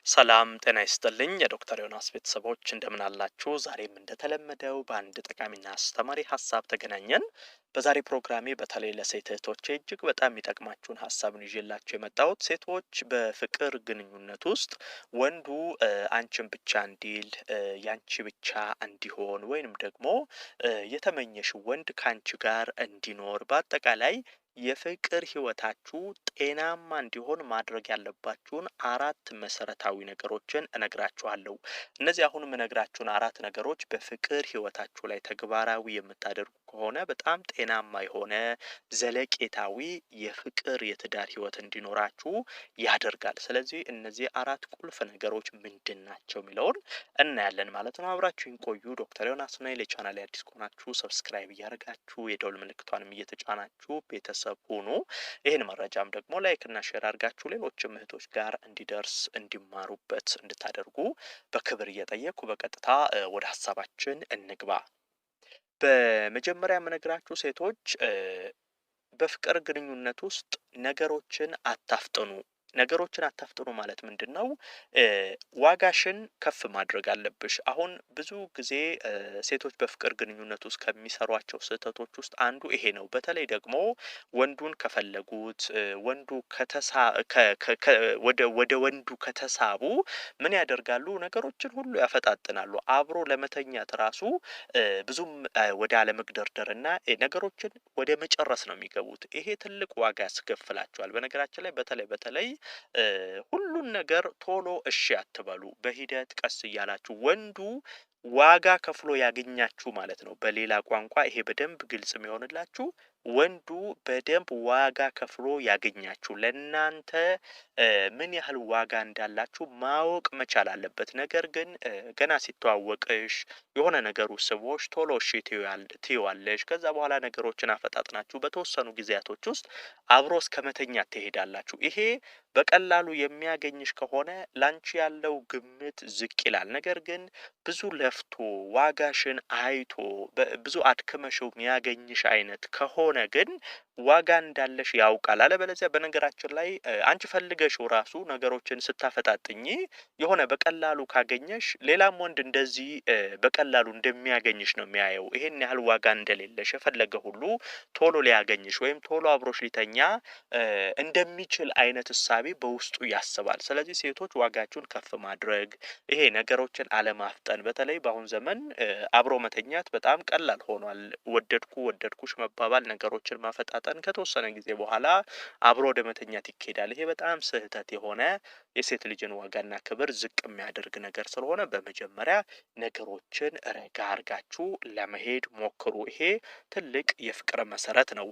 ሰላም ጤና ይስጥልኝ የዶክተር ዮናስ ቤተሰቦች፣ እንደምን አላችሁ? ዛሬም እንደተለመደው በአንድ ጠቃሚና አስተማሪ ሀሳብ ተገናኘን። በዛሬ ፕሮግራሜ በተለይ ለሴት እህቶቼ እጅግ በጣም የሚጠቅማችሁን ሀሳብን ይዤላችሁ የመጣሁት፣ ሴቶች በፍቅር ግንኙነት ውስጥ ወንዱ አንቺን ብቻ እንዲል፣ ያንቺ ብቻ እንዲሆን ወይንም ደግሞ የተመኘሽው ወንድ ከአንቺ ጋር እንዲኖር፣ በአጠቃላይ የፍቅር ህይወታችሁ ጤናማ እንዲሆን ማድረግ ያለባችሁን አራት መሰረታዊ ነገሮችን እነግራችኋለሁ። እነዚህ አሁን የምነግራችሁን አራት ነገሮች በፍቅር ህይወታችሁ ላይ ተግባራዊ የምታደርጉ ከሆነ በጣም ጤናማ የሆነ ዘለቄታዊ የፍቅር የትዳር ህይወት እንዲኖራችሁ ያደርጋል። ስለዚህ እነዚህ አራት ቁልፍ ነገሮች ምንድን ናቸው የሚለውን እናያለን ማለት ነው። አብራችሁኝ ቆዩ። ዶክተር ዮናስ ነኝ። ለቻናሌ አዲስ ከሆናችሁ subscribe እያደረጋችሁ የደውል ምልክቷንም እየተጫናችሁ ቤተሰብ ሁኑ። ይህን መረጃም ደግሞ like እና share አድርጋችሁ ሌሎችም እህቶች ጋር እንዲደርስ፣ እንዲማሩበት እንድታደርጉ በክብር እየጠየቅኩ በቀጥታ ወደ ሀሳባችን እንግባ። በመጀመሪያ የምነግራችሁ፣ ሴቶች በፍቅር ግንኙነት ውስጥ ነገሮችን አታፍጥኑ። ነገሮችን አታፍጥኑ ማለት ምንድን ነው? ዋጋሽን ከፍ ማድረግ አለብሽ። አሁን ብዙ ጊዜ ሴቶች በፍቅር ግንኙነት ውስጥ ከሚሰሯቸው ስህተቶች ውስጥ አንዱ ይሄ ነው። በተለይ ደግሞ ወንዱን ከፈለጉት፣ ወንዱ ከተሳ ወደ ወንዱ ከተሳቡ ምን ያደርጋሉ? ነገሮችን ሁሉ ያፈጣጥናሉ። አብሮ ለመተኛት ራሱ ብዙም ወደ አለመግደርደርና ነገሮችን ወደ መጨረስ ነው የሚገቡት። ይሄ ትልቅ ዋጋ ያስከፍላቸዋል። በነገራችን ላይ በተለይ በተለይ ሁሉን ነገር ቶሎ እሺ አትበሉ። በሂደት ቀስ እያላችሁ ወንዱ ዋጋ ከፍሎ ያገኛችሁ ማለት ነው። በሌላ ቋንቋ ይሄ በደንብ ግልጽ የሚሆንላችሁ፣ ወንዱ በደንብ ዋጋ ከፍሎ ያገኛችሁ፣ ለእናንተ ምን ያህል ዋጋ እንዳላችሁ ማወቅ መቻል አለበት። ነገር ግን ገና ሲተዋወቅሽ የሆነ ነገሩ ስቦሽ ቶሎ እሺ ትይዋለሽ። ከዛ በኋላ ነገሮችን አፈጣጥናችሁ በተወሰኑ ጊዜያቶች ውስጥ አብሮ እስከ መተኛት ትሄዳላችሁ። ይሄ በቀላሉ የሚያገኝሽ ከሆነ ላንቺ ያለው ግምት ዝቅ ይላል። ነገር ግን ብዙ ለፍቶ፣ ዋጋሽን አይቶ፣ ብዙ አድክመሽው የሚያገኝሽ አይነት ከሆነ ግን ዋጋ እንዳለሽ ያውቃል። አለበለዚያ በነገራችን ላይ አንቺ ፈልገሽው ራሱ ነገሮችን ስታፈጣጥኝ የሆነ በቀላሉ ካገኘሽ ሌላም ወንድ እንደዚህ በቀላሉ እንደሚያገኝሽ ነው የሚያየው። ይሄን ያህል ዋጋ እንደሌለሽ፣ የፈለገ ሁሉ ቶሎ ሊያገኝሽ ወይም ቶሎ አብሮሽ ሊተኛ እንደሚችል አይነት እሳቤ በውስጡ ያስባል። ስለዚህ ሴቶች ዋጋችሁን ከፍ ማድረግ፣ ይሄ ነገሮችን አለማፍጠን፣ በተለይ በአሁን ዘመን አብሮ መተኛት በጣም ቀላል ሆኗል። ወደድኩ ወደድኩሽ መባባል፣ ነገሮችን ማፈጣጠን፣ ከተወሰነ ጊዜ በኋላ አብሮ ወደ መተኛት ይኬዳል። ይሄ በጣም ስህተት የሆነ፣ የሴት ልጅን ዋጋና ክብር ዝቅ የሚያደርግ ነገር ስለሆነ በመጀመሪያ ነገሮችን ረጋ አርጋችሁ ለመሄድ ሞክሩ። ይሄ ትልቅ የፍቅር መሰረት ነው።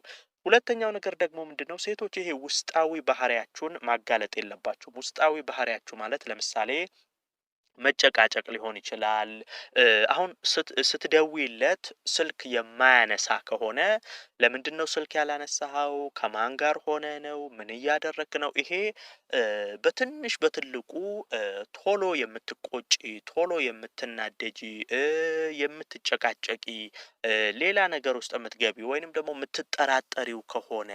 ሁለተኛው ነገር ደግሞ ምንድን ነው? ሴቶች ይሄ ውስጣዊ ባህሪያችሁን ማጋለጥ የለባችሁም። ውስጣዊ ባህሪያችሁ ማለት ለምሳሌ መጨቃጨቅ ሊሆን ይችላል። አሁን ስትደውይለት ስልክ የማያነሳ ከሆነ ለምንድን ነው ስልክ ያላነሳኸው? ከማን ጋር ሆነ ነው? ምን እያደረክ ነው? ይሄ በትንሽ በትልቁ ቶሎ የምትቆጪ፣ ቶሎ የምትናደጂ፣ የምትጨቃጨቂ፣ ሌላ ነገር ውስጥ የምትገቢ ወይንም ደግሞ የምትጠራጠሪው ከሆነ፣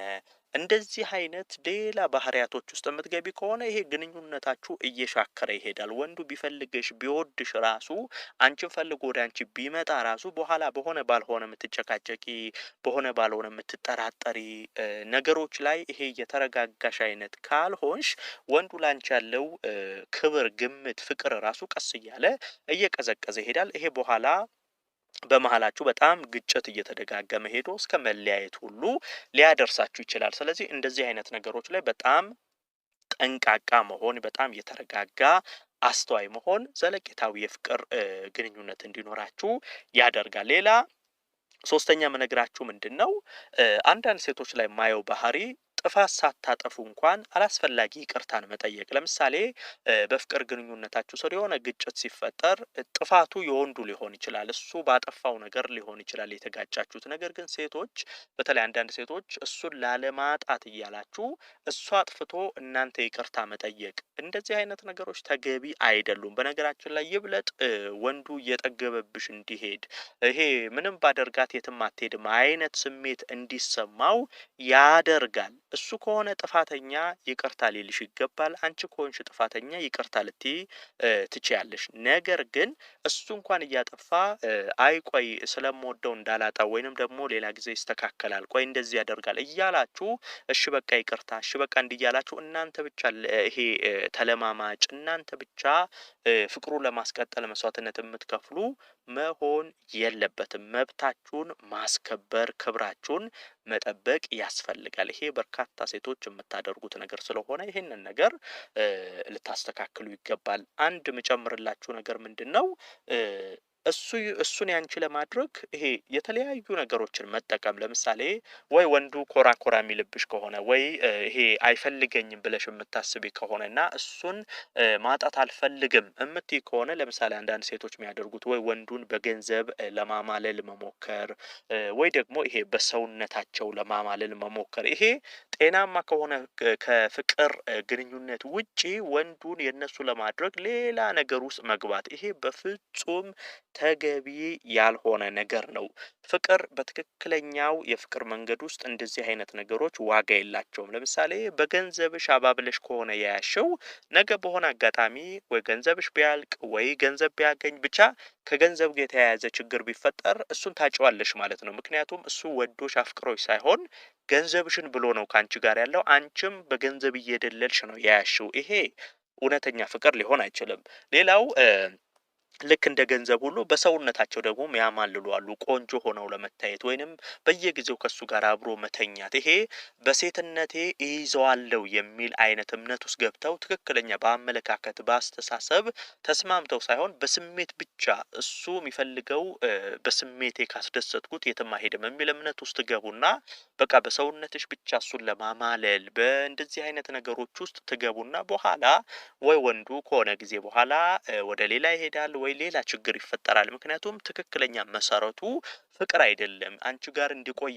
እንደዚህ አይነት ሌላ ባህሪያቶች ውስጥ የምትገቢ ከሆነ ይሄ ግንኙነታችሁ እየሻከረ ይሄዳል። ወንዱ ቢፈልግሽ፣ ቢወድሽ ራሱ፣ አንቺን ፈልጎ ወደ አንቺ ቢመጣ ራሱ በኋላ በሆነ ባልሆነ የምትጨቃጨቂ፣ በሆነ ባልሆነ የምትጠራጠሪ፣ ነገሮች ላይ ይሄ የተረጋጋሽ አይነት ካልሆንሽ ወንዱ ላንቺ ያለው ክብር፣ ግምት፣ ፍቅር ራሱ ቀስ እያለ እየቀዘቀዘ ይሄዳል። ይሄ በኋላ በመሀላችሁ በጣም ግጭት እየተደጋገመ ሄዶ እስከ መለያየት ሁሉ ሊያደርሳችሁ ይችላል። ስለዚህ እንደዚህ አይነት ነገሮች ላይ በጣም ጠንቃቃ መሆን፣ በጣም የተረጋጋ አስተዋይ መሆን ዘለቄታዊ የፍቅር ግንኙነት እንዲኖራችሁ ያደርጋል። ሌላ ሶስተኛ የምነግራችሁ ምንድን ነው? አንዳንድ ሴቶች ላይ የማየው ባህሪ ጥፋት ሳታጠፉ እንኳን አላስፈላጊ ይቅርታን መጠየቅ። ለምሳሌ በፍቅር ግንኙነታችሁ ስር የሆነ ግጭት ሲፈጠር ጥፋቱ የወንዱ ሊሆን ይችላል፣ እሱ ባጠፋው ነገር ሊሆን ይችላል የተጋጫችሁት። ነገር ግን ሴቶች፣ በተለይ አንዳንድ ሴቶች እሱን ላለማጣት እያላችሁ እሱ አጥፍቶ እናንተ ይቅርታ መጠየቅ፣ እንደዚህ አይነት ነገሮች ተገቢ አይደሉም። በነገራችን ላይ ይብለጥ ወንዱ እየጠገበብሽ እንዲሄድ፣ ይሄ ምንም ባደርጋት የትም አትሄድም አይነት ስሜት እንዲሰማው ያደርጋል። እሱ ከሆነ ጥፋተኛ ይቅርታ ሊልሽ ይገባል። አንቺ ከሆንሽ ጥፋተኛ ይቅርታ ልትይ ትችያለሽ። ነገር ግን እሱ እንኳን እያጠፋ አይ ቆይ ስለምወደው እንዳላጣ ወይንም ደግሞ ሌላ ጊዜ ይስተካከላል፣ ቆይ እንደዚህ ያደርጋል እያላችሁ እሺ በቃ ይቅርታ፣ እሺ በቃ እንዲህ እያላችሁ እናንተ ብቻ ይሄ ተለማማጭ፣ እናንተ ብቻ ፍቅሩን ለማስቀጠል መስዋዕትነት የምትከፍሉ መሆን የለበትም። መብታችሁን ማስከበር፣ ክብራችሁን መጠበቅ ያስፈልጋል። ይሄ በርካታ ሴቶች የምታደርጉት ነገር ስለሆነ ይሄንን ነገር ልታስተካክሉ ይገባል። አንድ የምጨምርላችሁ ነገር ምንድነው? እሱን ያንቺ ለማድረግ ይሄ የተለያዩ ነገሮችን መጠቀም፣ ለምሳሌ ወይ ወንዱ ኮራ ኮራ የሚልብሽ ከሆነ ወይ ይሄ አይፈልገኝም ብለሽ የምታስቢ ከሆነ እና እሱን ማጣት አልፈልግም የምትይ ከሆነ፣ ለምሳሌ አንዳንድ ሴቶች የሚያደርጉት ወይ ወንዱን በገንዘብ ለማማለል መሞከር ወይ ደግሞ ይሄ በሰውነታቸው ለማማለል መሞከር፣ ይሄ ጤናማ ከሆነ ከፍቅር ግንኙነት ውጪ ወንዱን የነሱ ለማድረግ ሌላ ነገር ውስጥ መግባት፣ ይሄ በፍጹም ተገቢ ያልሆነ ነገር ነው። ፍቅር በትክክለኛው የፍቅር መንገድ ውስጥ እንደዚህ አይነት ነገሮች ዋጋ የላቸውም። ለምሳሌ በገንዘብሽ አባብለሽ ከሆነ የያሽው፣ ነገ በሆነ አጋጣሚ ወይ ገንዘብሽ ቢያልቅ ወይ ገንዘብ ቢያገኝ፣ ብቻ ከገንዘብ ጋር የተያያዘ ችግር ቢፈጠር እሱን ታጪዋለሽ ማለት ነው። ምክንያቱም እሱ ወዶሽ አፍቅሮሽ ሳይሆን ገንዘብሽን ብሎ ነው ከአንቺ ጋር ያለው። አንቺም በገንዘብ እየደለልሽ ነው የያሽው። ይሄ እውነተኛ ፍቅር ሊሆን አይችልም። ሌላው ልክ እንደ ገንዘብ ሁሉ በሰውነታቸው ደግሞ ያማልሉ አሉ። ቆንጆ ሆነው ለመታየት ወይንም በየጊዜው ከሱ ጋር አብሮ መተኛት፣ ይሄ በሴትነቴ እይዘዋለሁ የሚል አይነት እምነት ውስጥ ገብተው ትክክለኛ በአመለካከት በአስተሳሰብ ተስማምተው ሳይሆን በስሜት ብቻ፣ እሱ የሚፈልገው በስሜቴ ካስደሰትኩት የትም አይሄድም የሚል እምነት ውስጥ ገቡና በቃ በሰውነትሽ ብቻ እሱን ለማማለል በእንደዚህ አይነት ነገሮች ውስጥ ትገቡና በኋላ ወይ ወንዱ ከሆነ ጊዜ በኋላ ወደ ሌላ ይሄዳል ወይ ሌላ ችግር ይፈጠራል። ምክንያቱም ትክክለኛ መሰረቱ ፍቅር አይደለም። አንቺ ጋር እንዲቆይ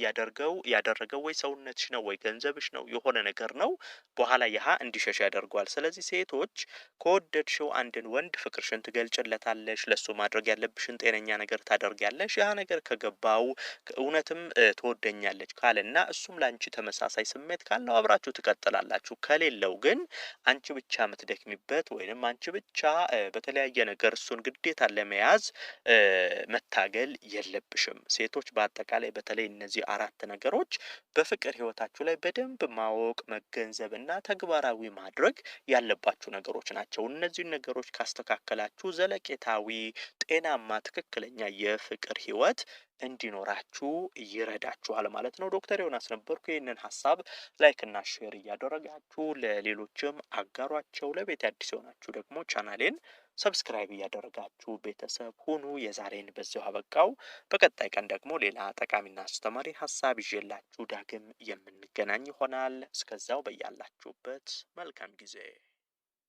ያደረገው ወይ ሰውነትሽ ነው ወይ ገንዘብሽ ነው፣ የሆነ ነገር ነው። በኋላ ያህ እንዲሸሽ ያደርገዋል። ስለዚህ ሴቶች ከወደድሽው አንድን ወንድ ፍቅርሽን ትገልጭለታለሽ፣ ለሱ ማድረግ ያለብሽን ጤነኛ ነገር ታደርጊያለሽ። ያ ነገር ከገባው፣ እውነትም ትወደኛለች ካለና እሱም ላንቺ ተመሳሳይ ስሜት ካለው አብራችሁ ትቀጥላላችሁ። ከሌለው ግን አንቺ ብቻ የምትደክሚበት ወይንም አንቺ ብቻ በተለያየ ነገር እሱን ግዴታ ለመያዝ መታገል የለብሽም። ሴቶች በአጠቃላይ በተለይ እነዚህ አራት ነገሮች በፍቅር ህይወታችሁ ላይ በደንብ ማወቅ፣ መገንዘብ እና ተግባራዊ ማድረግ ያለባችሁ ነገሮች ናቸው። እነዚህን ነገሮች ካስተካከላችሁ ዘለቄታዊ፣ ጤናማ፣ ትክክለኛ የፍቅር ህይወት እንዲኖራችሁ ይረዳችኋል ማለት ነው። ዶክተር ዮናስ ነበርኩ። ይህንን ሀሳብ like እና share እያደረጋችሁ ለሌሎችም አጋሯቸው። ለቤት አዲስ የሆናችሁ ደግሞ ቻናሌን subscribe እያደረጋችሁ ቤተሰብ ሁኑ። የዛሬን በዚሁ አበቃው። በቀጣይ ቀን ደግሞ ሌላ ጠቃሚና አስተማሪ ሀሳብ ይዤላችሁ ዳግም የምንገናኝ ይሆናል። እስከዛው በያላችሁበት መልካም ጊዜ።